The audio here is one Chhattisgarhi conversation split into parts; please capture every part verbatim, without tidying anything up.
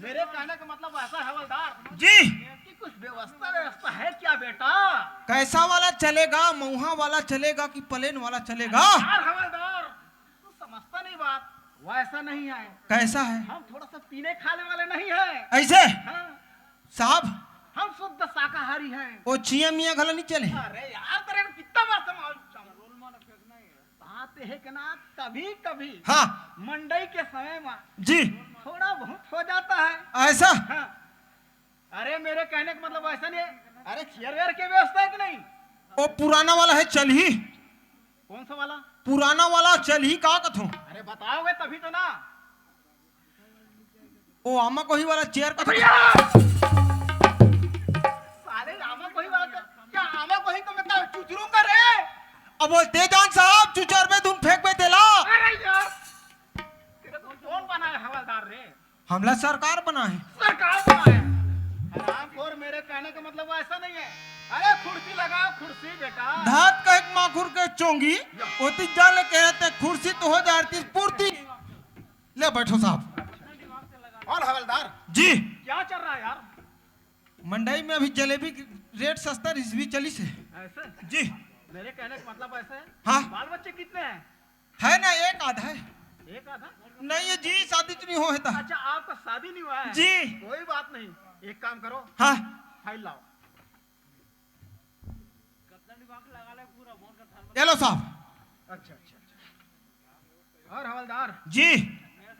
मेरे कहने का मतलब ऐसा है, हवलदार, जी। कि कुछ व्यवस्था, व्यवस्था है क्या, बेटा? कैसा वाला चलेगा, मऊहा वाला चलेगा कि प्लेन वाला चलेगा? यार हवलदार, तू समझता नहीं बात। वैसा नहीं है। कैसा है? हम थोड़ा सा पीने खाने वाले नहीं हैं। ऐसे? हाँ। साहब? हम शुद्ध शाकाहारी हैं। वो चिया मिया घला नहीं चले? अरे यार, तेरे को कितना बार समझाऊं? बात है कि ना, कभी कभी हाँ। मंडई के समय में जी। थोड़ा बहुत हो जाता है। ऐसा? हाँ। अरे, मेरे कहने का मतलब ऐसा नहीं है। अरे, चेयर वेयर की व्यवस्था है कि नहीं? वो पुराना वाला है, चलही। कौन सा वाला? पुराना वाला चलही का कथों? अरे, बताओगे तभी तो ना। ओ आमा कोही वाला चेयर कथों? भैया! साले आमा कोही वाला चेयर, क्या आमा कोही को मैं क्या चुचरूंगा रे? अब बोलते जान साहब, चुचरबे धुन फेंकबे तेला। अरे यार, तेरे को कौन बनाया हवलदार रे? हमला सरकार बनाए। सरकार बनाए। हरामखोर, मेरे कहने का मतलब वो ऐसा नहीं है। अरे कुर्सी लगाओ, कुर्सी बेटा। धात कहे के माखुर के चोंगी, ओती जान ले कहे ते कुर्सी तो हो जा रही पूर्ति। ले बैठो साहब। और हवलदार जी। क्या चल रहा है यार? मंडई में अभी जलेबी रेट सस्ता रिजवी चली से। ऐसे? जी। मेरे कहने का मतलब ऐसा है। हाँ। बाल बच्चे कितने हैं? है ना, एक आधा है। एक आधा? नहीं है जी, शादी तो नहीं हो है ता। अच्छा, आपका शादी नहीं हुआ है? जी। कोई बात नहीं, एक काम करो। हाँ। फाइल लाओ। ये लो साहब। अच्छा, अच्छा, अच्छा। और हवलदार? जी।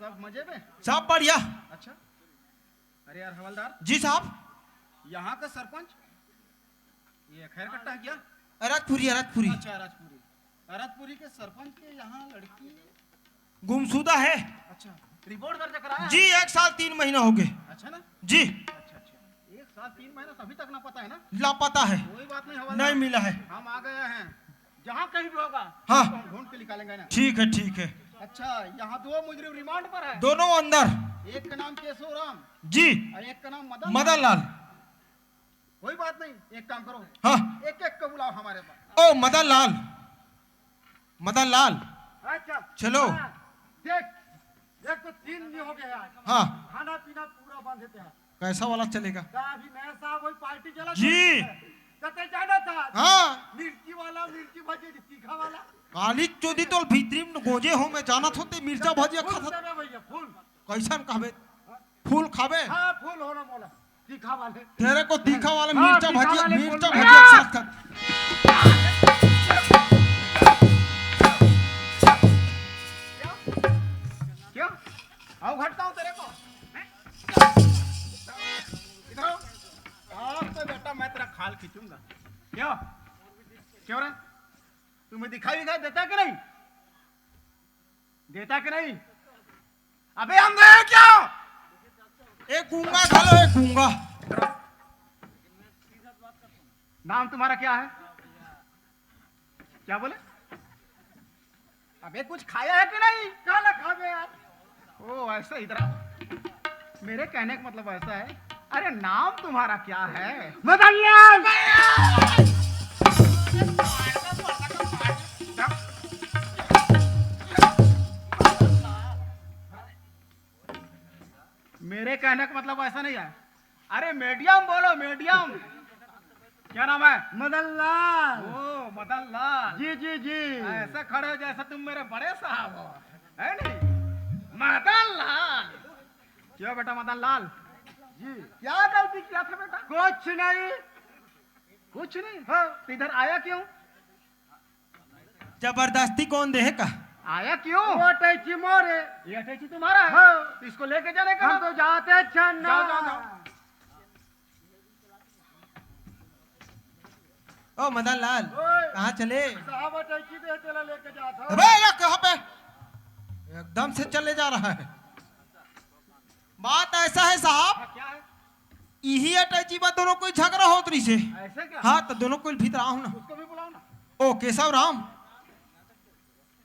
सब मजे में? सब बढ़िया। अच्छा। अरे यार हवलदार। जी साहब। यहाँ का सरपंच, ये खैर कट्टा है क्या? अरजपुरी, अरजपुरी। अच्छा, अरजपुरी। अरजपुरी के सरपंच के यहाँ लड़की गुमशुदा है। अच्छा, रिपोर्ट दर्ज कराया है? जी, एक साल तीन महीना हो गए। अच्छा ना? जी। अच्छा, अच्छा। एक साल तीन महीना से अभी तक ना पता है ना? लापता है। कोई बात नहीं हवलदार। नहीं मिला है। हम आ गए हैं। जहाँ कहीं भी होगा, हाँ। तो हम ढूंढ के निकालेंगे ना। ठीक है, ठीक है। अच्छा, यहाँ दो मुजरिम रिमांड पर है। दोनों अंदर। एक का नाम केशव राम जी। और एक का नाम मदन मदन लाल। लाल। कोई बात नहीं, एक काम करो। हाँ। एक एक को बुलाओ हमारे पास। ओ मदन लाल, मदन लाल। अच्छा। चलो। हाँ, देख, देख तो तीन दिन हो गया यार। हाँ। खाना पीना पूरा बंद है तेरा। कैसा वाला चलेगा? ता अभी नया साहब वही पार्टी चला जी। था। तो ते जाना था। हाँ। मिर्ची वाला, मिर्ची भजिया जी, तीखा वाला। काली चोदी तो भीतरी में गोजे हो, मैं जाना थो ते मिर्चा भजिया फुल खाता। देवे भैया, फुल। कैसन कहबे? फूल खाबे? हाँ, फूल होना बोला। तीखा वाले। तेरे को तीखा वाला हाँ, मिर्चा तीखा भजिया, वाले मिर्चा फूल। भजिया के साथ खा। क्या? आओ, घटता हूँ तेरे को। इधर आओ। आप तो बेटा, मैं तेरा खाल खींचूंगा। क्यों? क्यों रे? तुम्हें दिखाई, दिखाई देता कि नहीं? देता कि नहीं? अबे अंधे है क्या? एक गूंगा खा लो, एक गूंगा। नाम तुम्हारा क्या है? क्या बोले? अबे कुछ खाया है कि नहीं? क्या ना खावे यार? ओ ऐसा, इधर आओ। मेरे कहने का मतलब ऐसा है, अरे नाम तुम्हारा क्या है? मदन लाल। मेरे कहने का मतलब ऐसा नहीं है। अरे मीडियम बोलो, मीडियम। क्या नाम है? मदन लाल। ओ मदन लाल। जी जी जी। ऐसे खड़े हो जैसे तुम मेरे बड़े साहब हो, है नहीं? मदन लाल। क्यों बेटा मदन लाल? जी। क्या गलती किया था बेटा? कुछ नहीं। कुछ नहीं? हाँ। तो इधर आया क्यों? जबरदस्ती कौन देहे का? आया क्यों? वो अटैची मोरे। ये अटैची तुम्हारा है? हाँ। इसको लेके जाने का हम ना? तो जाते छन्ना। जाओ, जाओ, जाओ। ओ मदन लाल, ओए। कहाँ चले? साहब अटैची दे तेला लेके जाता। अबे ये कहाँ पे? एकदम से चले जा रहा है। बात ऐसा है साहब, हाँ, क्या है? इही अटैची बा दोनों कोई झगड़ा होत रहिसे। ऐसे क्या? हाँ, तो दोनों कोई भीतर आओ ना। उसको भी बुलाओ ना। ओ केशव राम,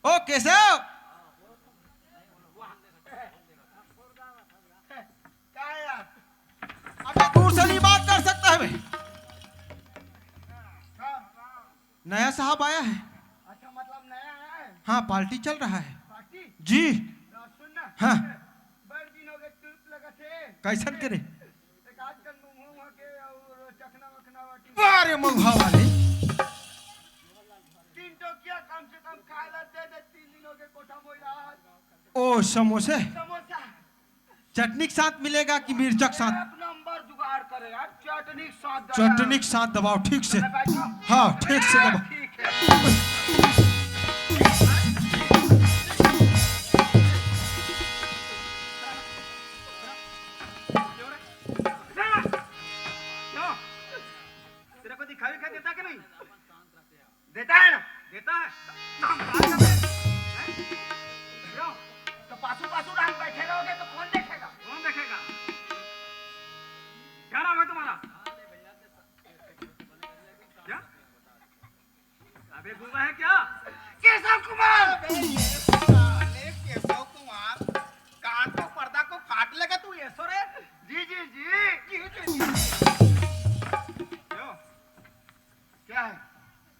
ओ केशव। क्या है यार? अबे दूर से नहीं बात कर सकता है बे। हाँ। नया साहब आया है। अच्छा, मतलब नया आया है? हाँ, पार्टी चल रहा है। पार्टी? जी। तो सुन ना। हाँ। बड़ दिन हो गए, ट्रिप लगा कैसन के रे? वाह रे मगहा वाले। तीन टोकिया कम से कम खाए ला दे दे, तीन दिन हो गए कोठा मोइला। ओ समोसे? समोसा। चटनी के साथ मिलेगा कि मिर्चा के साथ? एक नंबर जुगाड़ करे यार, चटनी के साथ दबाओ। चटनी के साथ दबाओ, ठीक से। हाँ, ठीक से दबाओ। ठीक है। तेरे को दिखावे का देता कि नहीं? देता है ना? देता है। तो हम क्या करते हैं? क्यों? तो पासू पासू रात बैठे रहोगे तो कौन देखेगा? कौन देखेगा? क्या नाम है तुम्हारा? क्या? अबे गूंगा है क्या? केशव कुमार। अबे ये साले केशव कुमार, कान को पर्दा को फाट लेगा तू, ऐसो रे। जी जी जी। जी जी जी। क्यों? क्या है?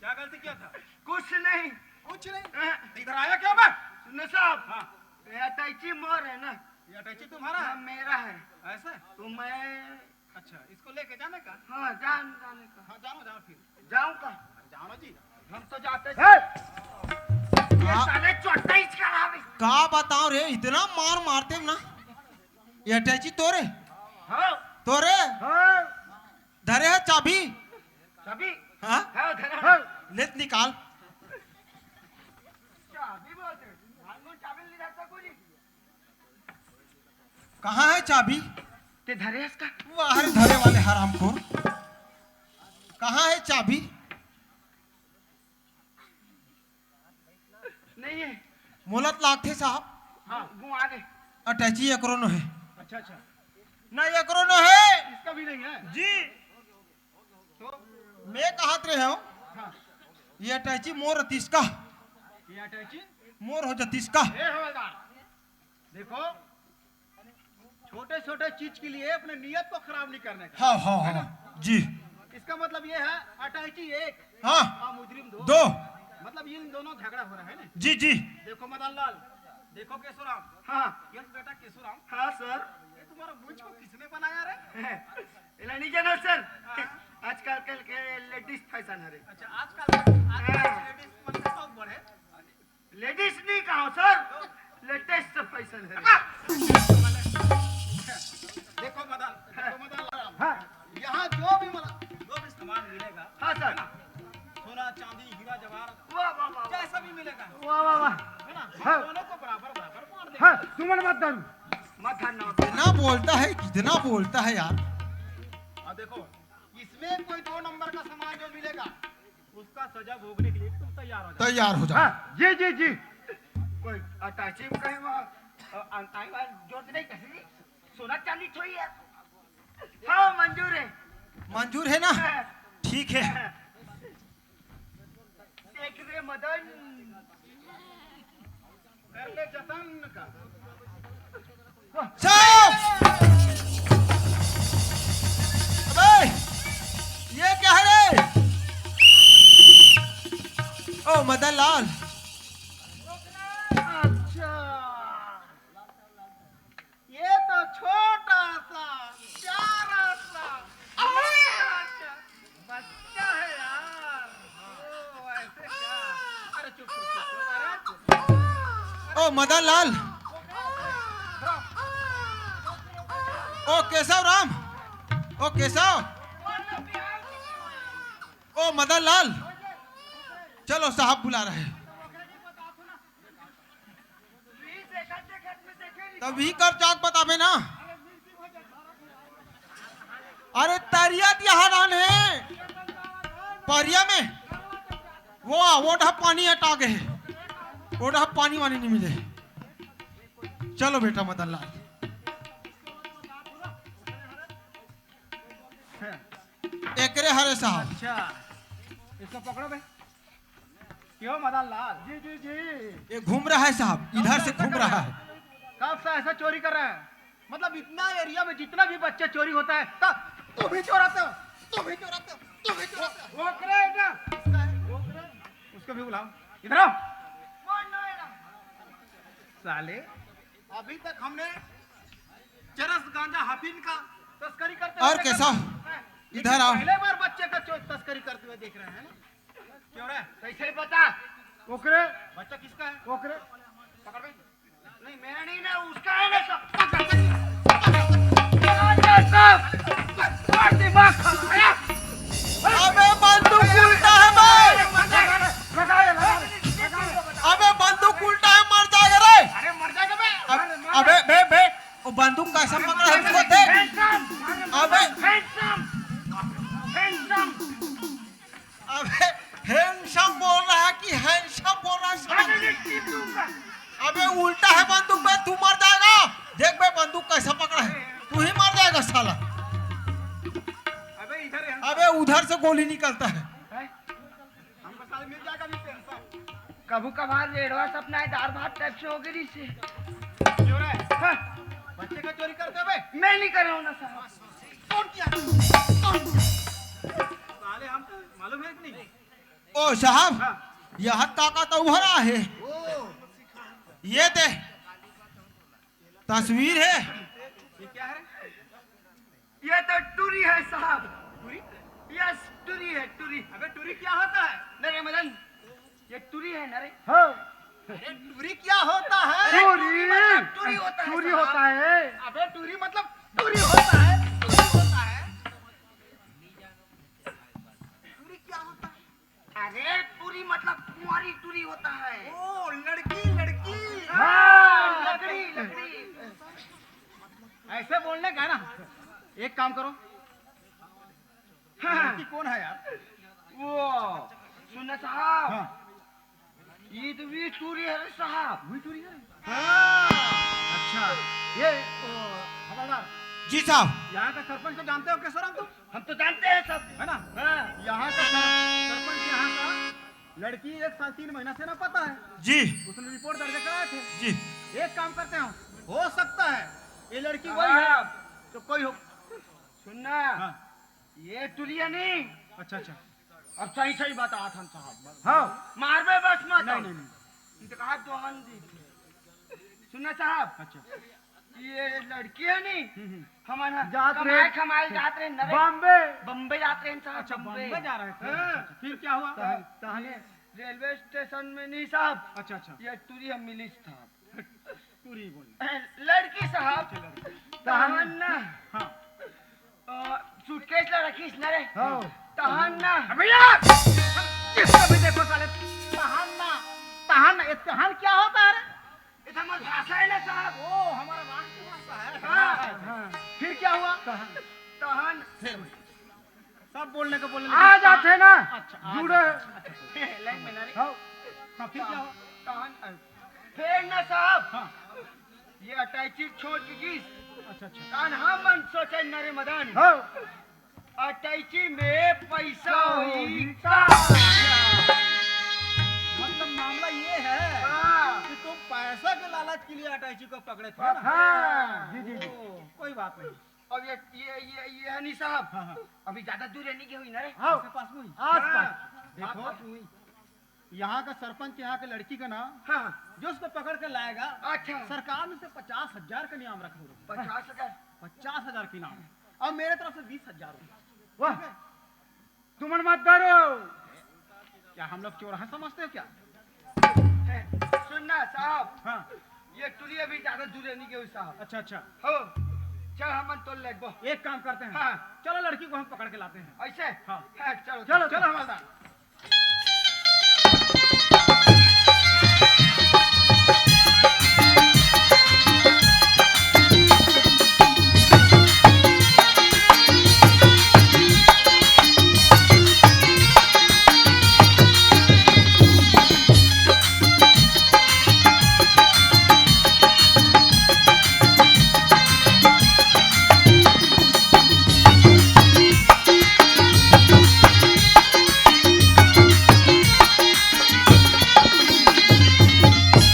क्या गलती किया था? कुछ नहीं। कुछ नहीं? हाँ। इधर आया क्या मैं? सुनो साहब। हाँ। ये अटैची मोर है ना? ये अटैची तुम्हारा है? हाँ, मेरा है। ऐसे? तो मैं अच्छा, इसको लेके जाने का? हाँ, जान जाने का। हाँ, जाओ जाओ फिर। जाऊं का? जाओ ना जी। हम तो जाते हैं। ये साले चोट्टा ही चला रहे। का बताओ रे, इतना मार मारते हैं ना। ये अटैची तोरे? हाँ। तोरे? हाँ। धरे है चाबी? चाबी? हाँ? हाँ, धरे है। ले त निकाल। चाबी बोलते हैं। भांगो चाबी ले जाता कोई। कहाँ है चाबी? ते धरे है इसका? वाह रे धरे वाले हरामखोर। कहाँ है चाबी? नहीं है। मोला त लागथे साहब। हाँ, वो आ गए। अटैची एकरो नो है। अच्छा, अच्छा। ना एकरो नो है। इसका भी नहीं है? जी। तो? मैं कहत रहे हूँ। हाँ। ये अटैची मोर रतिस का। ये अटैची? मोर हो जतिस का। ए हवलदार, देखो, छोटे-छोटे चीज के लिए अपने नियत को खराब नहीं करने का। हाँ, हाँ, है ना? हाँ, जी। इसका मतलब ये है, अटैची एक हाँ। और मुजरिम दो। दो। मतलब इन दोनों झगड़ा हो रहा है ना? जी, जी। देखो मदन लाल, देखो केशुराम। हाँ। यस बेटा केशुराम। हाँ सर। ये तुम्हारा मूंछ को किसने बनाया रे? इला नहीं जाना सर। हाँ। आजकल कल के लेडीज फैशन है रे। अच्छा, आजकल, आजकल हाँ। लेडीज मन के शौक बढ़े। लेडीज नहीं कहा सर, लेटेस्ट फैशन है। देखो मदन, देखो मदन लाल। हाँ। यहाँ जो भी मतलब, जो भी सामान मिलेगा, हाँ सर। है ना? सोना, चांदी, हीरा, जवाहर, वाह, वाह, वाह, वाह। जैसा भी मिलेगा, वाह, वाह, वाह। है ना? हाँ। हम दोनों को बराबर, बराबर बांट देंगे। हाँ, तुमन मत धरू। मत धरना। कितना बोलता है, कितना बोलता है यार। अब देखो, इसमें कोई दो नंबर का सामान जो मिलेगा, उसका सजा भोगने के लिए तुम तैयार हो जाओ। तैयार हो जाओ। हाँ, जी, जी, जी। कोई अटैची में कहीं वहाँ, अ, अ, आई बार जोर से नहीं कहीं, सोना चांदी थोड़ी है। हाँ, मंजूर है। मंजूर है ना? हाँ। ठीक है। देख रे मदन। कर ले जतन का। साहब! अबे! ये क्या है रे? ओ मदन लाल। अच्छा, ये तो छोटा सा, प्यारा सा, अच्छा, अच्छा। बच्चा है यार। ओ, ऐसे क्या? अरे चुप, चुप, चुप, चुप, अरे चुप। ओ मदन लाल, ओ केशव राम, ओ केशव, ओ मदन लाल, चलो साहब बुला रहे हैं। तभी कर चाक बताबे ना। अरे तरिया तिहार आन हे परिया में, वो ओढ़ा पानी हटा गए, ओढ़ा पानी वानी नहीं मिले। चलो बेटा मदन लाल, एकरे हरे साहब। अच्छा, इसको पकड़ो बे। क्यों मदन लाल? जी, जी, जी। ये घूम रहा है साहब, इधर से घूम रहा है। कब से ऐसा चोरी कर रहा है? मतलब इतना एरिया में जितना भी बच्चा चोरी होता है, तो तुम ही चोराते हो, तुम ही चोराते हो, तुम ही चोराते हो। वो करे ना, उसको भी बुलाओ, इधर आओ। साले, अभी तक हमने चरस गांजा हफीम का तस्करी करते हुए और देखा कैसा? था? हैं? इधर आओ। पहले बार बच्चे का चो-, तस्करी करते हुए देख रहे हैं ना? क्यों रे? कैसे ही पता? ओकरे। बच्चा किसका है? ओकरे। पकड़ बे। नहीं, मेरा नहीं ना, उसका है ना सब। पकड़, पकड़, पकड़, पकड़, पकड़, दिमाग खराब। अबे बंदूक उल्टा है बे। लगा ले, लगा ले, लगा ले। अबे बंदूक उल्टा है, मर जाएगा रे। अरे मर जाएगा बे। अब-, अबे बे बे, वो बंदूक कैसा पकड़ा है उसको देख। Handsome। अबे। Handsome। Handsome। अबे handsome बोल रहा है कि handsome बोल रहा है, समझ नहीं। अबे उल्टा है बंदूक बे, तू मर जाएगा। देख बे बंदूक कैसा पकड़ा है, तू ही मर जाएगा साला। अबे इधर है। अबे उधर से गोली निकलता है। हैं? हमको साले मिल जाएगा भी पेंशन। कभू कभार रेड़वा सपना है, दार भात टाइप से हो गई से। क्यों रे? हाँ। बच्चे का चोरी करते हो बे? मैं नहीं कर रहा हूँ ना साहब। कौन किया? कौन किया? साले हम मालूम है कि नहीं? ओ साहब, हाँ। यहाँ ताकत उभरा है। ओ। ये दे, तस्वीर है। ये क्या है रे? ये तो टूरी है साहब। टूरी? Yes, टूरी है, टूरी। अबे टूरी क्या होता है? नरे मदन, ये टूरी है नरे। हाँ। अरे टूरी क्या होता है? अरे टूरी। टूरी मतलब टूरी होता है टूरी साहब। होता है। अबे टूरी मतलब टूरी होता है, टूरी होता है। टूरी क्या होता है? अरे टूरी मतलब कुंवारी टूरी होता है। ओ लड़की, लड़की। हाँ, लकड़ी, लकड़ी। ऐसे बोलने का है ना, एक काम करो। हाँ। लड़की कौन है यार? वो सुन ना साहब। हाँ। ये तो भी टूरी है रे साहब। वही टूरी है? हाँ। अच्छा, ये, ओ, हवलदार। जी साहब। यहाँ का सरपंच को जानते हो केशवराम तुम? हम तो जानते हैं सब। है ना? हाँ। यहाँ का सर-, सरपंच यहाँ का लड़की एक साल तीन महीना से ना पता है। जी। उसने रिपोर्ट दर्ज कराए थे। जी। एक काम करते हैं, हो सकता है ये लड़की वही है। हाँ। तो कोई हो। सुनना। हाँ। ये टुरिया नहीं। अच्छा, अच्छा। अब सही सही बता था साहब। हाँ। मारबे बस मत। नहीं, नहीं, नहीं। इनके कहा दोहन दी। सुनना साहब। अच्छा। ये लड़की है नहीं। हम्म, हम्म। हमारा जात रहे कमाए खमाए जात रहे नरे। बॉम्बे। बॉम्बे जात रहे साहब, अच्छा, बॉम्बे। बॉम्बे जा रहे थे। हाँ। अच्छा, अच्छा। फिर क्या हुआ? तहन, तहन। रेलवे स्टेशन में नहीं साहब। अच्छा, अच्छा। ये टुरी हम मिली साहब। टुरी बोल। लड़की साहब। अच्छा, लड़की। तहन ना। हाँ। अ, सूटकेस ला रखिस ना रे। हाँ। तहन ना। अबे यार! जिसको भी देखो साले, तहन ना। तहन, ये तहन क्या होता है रे? ये तो हमारी भाषा है ना साहब। ओ, हमारा राष्ट्रभाषा है। हाँ। हाँ। फिर क्या हुआ? तहन। तहन। फिर सब बोलने को बोलने आ लगे। जाते ना। अच्छा, आ जुड़े। जाते। अच्छा। लाइन में ना रे। हाँ। हाँ, फिर क्या हुआ? तहन, फिर ना साहब। हाँ। ये अटैची छोड़ के गीस। अच्छा, अच्छा। कान्हा मन सोचे नरे मदन। हाँ। अटैची में पैसा होई का? मतलब मामला ये है हाँ। कि तुम पैसा के लालच के लिए अटैची को पकड़े थे ना? हाँ, जी, जी, जी। ओ, कोई बात नहीं। अब ये, ये, ये, ये है नहीं साहब। हाँ, हाँ। अभी ज्यादा दूर नहीं गई हुई ना रे? हाँ। आसपास में हुई? आसपास। हाँ। देखो, आसपास में हुई। यहाँ का सरपंच, यहाँ के लड़की का ना, हाँ। जो उसको पकड़ के लाएगा, अच्छा। सरकार ने उसे पचास हजार का इनाम रखा हुआ है। पचास हजार? पचास हजार का इनाम। अब मेरे तरफ से बीस हजार रुपये। वाह। ठीक है? तुम मत डरो। क्या हम लोग चोर हैं समझते हो क्या? सुनना साहब। हाँ। ये टुरी अभी ज्यादा दूर नहीं गई साहब। अच्छा, अच्छा। हो। चल हम तो लेगबो। एक काम करते हैं। हाँ। चलो लड़की को हम पकड़ के लाते हैं। ऐसे? हाँ। हाँ, चलो, चलो, चलो। चलो हवलदार।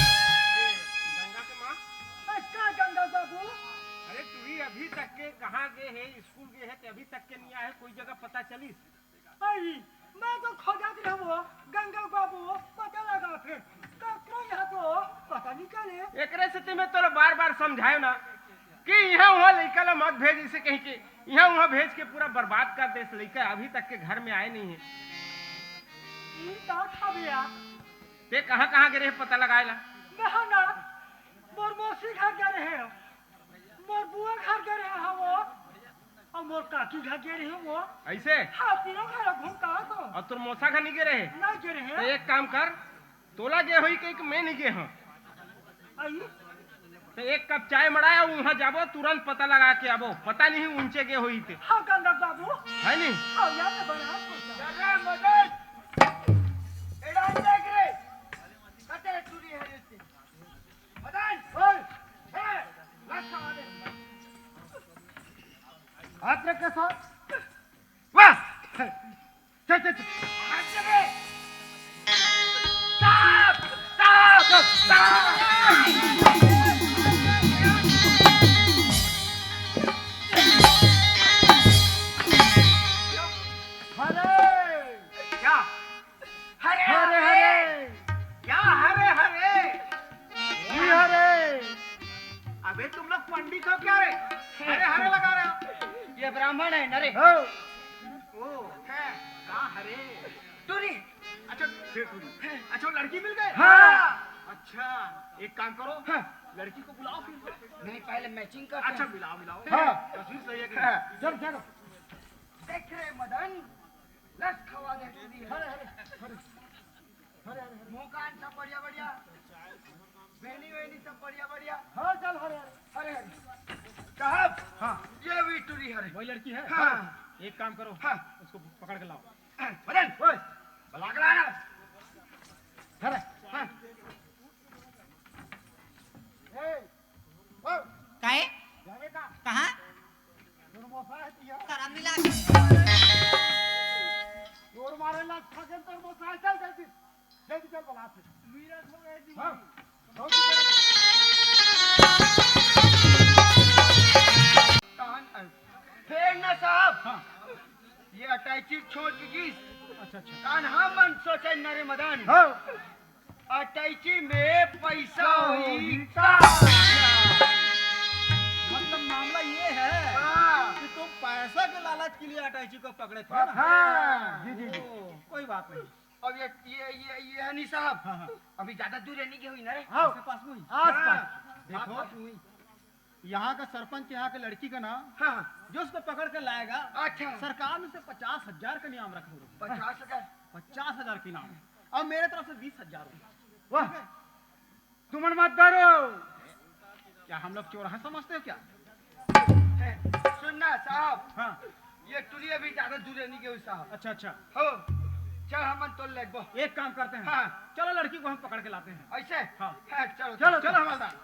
गंगा के माँ। अरे का गंगा बाबू? अरे टुरी अभी तक के कहाँ गए है, स्कूल गए है, ते अभी तक के नहीं आए, कोई जगह पता चलिस? अरे मैं तो खोजत रहूँ गंगा बाबू, पता लगा फिर ककरो यहाँ तो पता नहीं चले। एकरे से ते मैं तोला बार बार समझायो ना, कि इहाँ उहाँ लइका ला मत भेज, इसे कहीं के इहाँ उहाँ भेज के पूरा बर्बाद कर देस। लइका अभी तक के घर में आए नहीं है। ई का था भैया? ते कहाँ कहाँ गे रहे पता लगाए ला? मैं ना, मोर मौसी घर गे रहे, मोर बुआ घर गे रहे, हाँ वो, और मोर काकी घर गे रहे वो। ऐसे? हाँ, तीनों घर घूम का तो। और तोर मौसा घर नहीं गे रहे? नहीं गे रहे। तो एक काम कर, तोला गे होही कहिके मैं नहीं गे हँव। आई? तो एक कप चाय मड़ाय, उहाँ जाबो, तुरंत पता लगा के आबो। पता नहीं ऊंचे गे होही ते। हाँ, गंगा बाबू। है नहीं? हाँ, यहाँ पे बना, हाँ, अरे मदन! एड़ा देख रे! कते टूरी है रे ते? मदन! ओए! ए! लक्ष्य आ दे। हाथ रख के सो। वाह! चल, चल, चल। अरे! क्या? अरे, हरे, हरे, हरे। क्या हरे, हरे? ये हरे। अबे, तुम लोग पंडित हो क्या रे? हरे, हरे लगा रहे हो। ये ब्राह्मण है, नरे। हो। ओ, है। कहाँ हरे? टूरी। अच्छा, फिर टूरी। अच्छा, वो लड़की मिल गए? हाँ। अच्छा, एक काम करो। हाँ। लड़की को बुलाओ फिर। नहीं, पहले मैचिंग करते हैं। अच्छा, मिलाओ, मिलाओ। हाँ। तस्वीर सही है कि नहीं? हाँ। चल, चल। देख रे मदन, लस खवा दे टूरी। हरे, हरे, हरे। हरे, हरे, हरे। मुंह कान सब बढ़िया, बढ़िया। बहनी, बहनी सब बढ़िया, बढ़िया। हाँ, चल, हरे, हरे। हरे, हरे। साहब, हाँ। ये भी टूरी हरे। वही लड़की है? हाँ। एक काम करो, हाँ। उसको पकड़ के लाओ। मदन, ओए, बुला के लाना। हरे। हाँ। ए, ओ, काहे? जाने का? कहाँ? तोर मोसा है तिया। तारा मिला। तोर मारे ला खा के तोर मोसा है, चल जल्दी। जल्दी चल बुला से। हाँ। तहन, फेर ना साहब। हाँ। ये अटैची छोड़ के गिस। अच्छा, अच्छा। तहन हमन सोचे नरे मदन। हाँ। अटैची में पैसा होही का? मतलब मामला ये है हाँ। कि तुम पैसा के लालच के लिए अटैची को पकड़े थे ना? हाँ। जी, जी, जी। ओ, कोई बात नहीं। अब ये, ये, ये, ये है नहीं साहब। हाँ, हाँ। अभी ज्यादा दूर नहीं गई हुई ना रे? हाँ। आसपास में हुई? आसपास। हाँ। देखो, आसपास में हुई। यहाँ का सरपंच, यहाँ के लड़की का नाम, हाँ, हाँ। जो उसको पकड़ कर लाएगा, अच्छा। सरकार ने उसे पचास हजार का इनाम रखा हुआ है। पचास हजार? पचास हजार का इनाम है। और मेरे तरफ से बीस हजार रुपये। वाह। ठीक है? तुमन मत डरो। क्या हम लोग चोर हैं समझते हो क्या? सुनना साहब, हाँ। ये टुरी अभी ज्यादा दूर नहीं गई साहब। अच्छा, अच्छा। हो, चल हमन तो लेगबो। एक काम करते हैं। हाँ। चलो लड़की को हम पकड़ के लाते हैं। ऐसे? हाँ। हाँ, चलो, चलो, चलो। चलो हवलदार।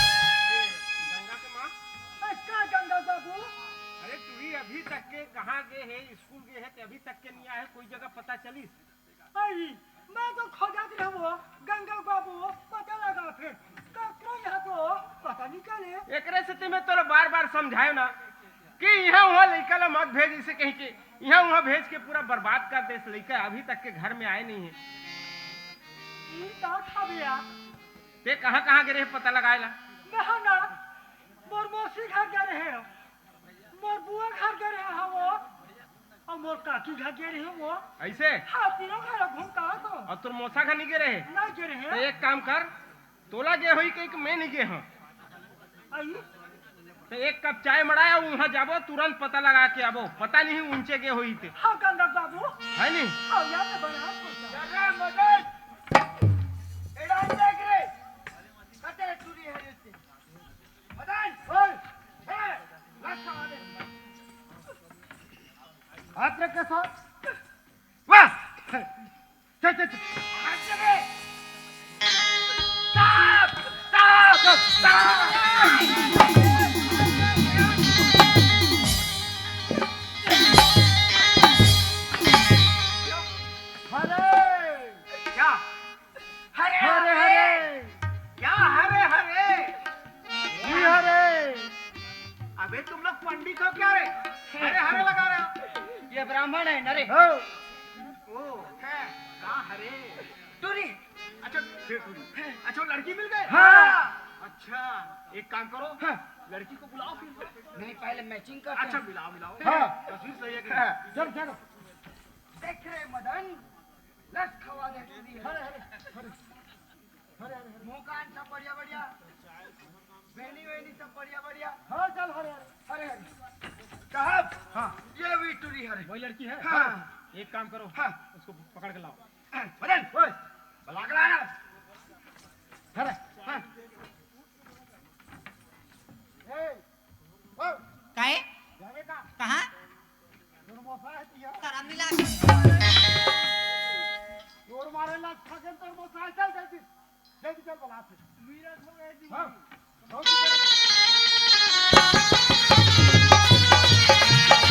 गंगा के माँ। अरे का गंगा बाबू? अरे टुरी अभी तक के कहाँ गे हे, स्कूल गे हे, ते अभी तक के नहीं आए, कोई जगह पता चलिस? अई, मैं तो खोजत रहूं, गंगा बाबू, पता लगा फिर। ककरो यहाँ तो पता नहीं चले। एकरे सेती मैं तोला बार-बार समझायो ना कि इहाँ उहाँ लइका ला मत भेज, इसे कहीं के इहाँ उहाँ भेज के पूरा बर्बाद कर देस। लइका अभी तक के घर में आए नहीं है। ई का था भैया? ते कहाँ-कहाँ गे रहे पता लगाए ला? मैं ना, मोर मौसी घर गे रहे, मोर बुआ घर गे रहे हवो, अउ मोर काकी घर गे रहे हवो। ऐसे? हाँ, तीनों घर घूम का तो। अउ तोर मौसा घर नहीं गे रहे? नहीं गे रहे। तो एक काम कर, तोला गे होही कहिके मैं नहीं गे हँव। आई? तो एक कप चाय मड़ाय, उहाँ जाबो, तुरंत पता लगा के आबो। पता नहीं ऊंचे गे होही ते। हाँ, गंगा बाबू। है नहीं? हाँ, यहाँ पे बना है। अरे मदन! एड़ा देख रे। कते टुरी है रे ते? मदन! ओए! ए! लक्ष्य आ दे। हाथ रख के सो। वाह! चल, चल, चल। हाथ रख के। ब्राह्मण है न रे। हाँ। ओ, हाँ। का हरे? टूरी। अच्छा, फिर टूरी। हाँ। अच्छा, वो लड़की मिल गए? हाँ। अच्छा, एक काम करो। हाँ। लड़की को बुलाओ फिर। नहीं, पहले matching करते अच्छा, हैं। मिलाओ, मिलाओ। हाँ। तस्वीर सही है कि हाँ। नहीं? चल, चल। देख रे मदन, लस खवा दे टूरी है। अरे, अरे, अरे। अरे, अरे, अरे। मुंह कान सब बढ़िया, बढ़िया। बहनी, बहनी सब बढ़िया, बढ़िया। हाँ, चल, हरे, हरे। अरे, अरे। साहब, हाँ। ये भी टूरी है रे। वही लड़की है? हाँ। एक काम करो, हाँ। उसको पकड़ के लाओ। मदन, ओए, बुला के लाना। अरे, हाँ। ए, ओ, काहे? जाने का? कहाँ? तोर मोसा है तिया। शरम नहीं लगा? तोर मारे ला खगन तोर मोसा है, चल जल्दी। जल्दी चल, बला से। हाँ।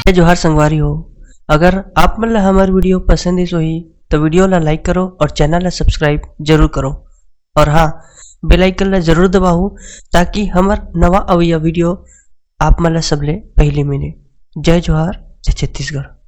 जय जोहार संगवारी हो, अगर आप मन ला हमर video पसंद आइस होही, तो video ला like करो और channel ला subscribe जरूर करो। और हाँ, bell icon ला जरूर दबाओ, ताकि हमर नवा अवइया video आप मन ला सबले पहली मिले। जय जोहार, जय छत्तीसगढ़।